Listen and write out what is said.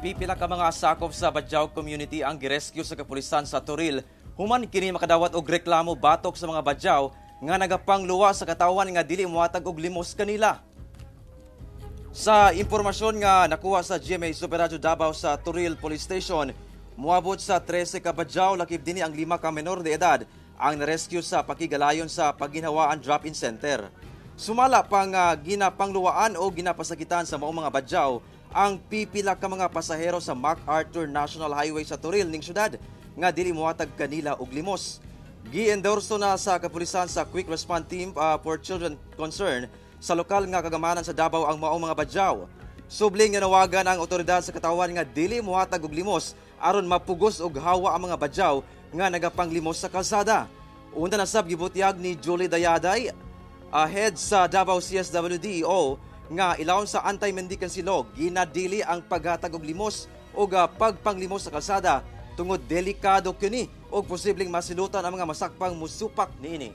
Pipila ka mga sakop sa Badjao community ang girescue sa kapulisan sa Toril human kini makadawat og reklamo batok sa mga Badjao nga nagapangluwa sa katawan nga dili mohatag og limos kanila. Sa impormasyon nga nakuha sa GMA Super Radyo Davao sa Toril Police Station, moabot sa 13 ka Badjao, lakip dinhi ang 5 ka menor de edad, ang narescue sa pakigalayon sa Paginhawaan Drop-in Center. Sumala pang ginapangluwaan o ginapasakitan sa maong mga Badjao ang pipila ka mga pasahero sa MacArthur National Highway sa Toril ning syudad nga dili mohatag kanila og limos. Gi-endorso na sa kapulisan sa Quick Response Team for Children Concern sa lokal nga kagamanan sa Davao ang maong mga Badjao. Subling nga nawagan ang otoridad sa katawan nga dili mohatag og limos aron mapugos og hawa ang mga Badjao nga nagapanglimos sa kalsada. Una na sab gibutyag ni Julie Dayaday, head sa Davao CSWDO, nga ilawom sa anti-mendicancy law ginadili ang paghatag og limos o pagpanglimos sa kalsada tungod delikado kini og posibleng masilutan ang mga masakpang musupak niini.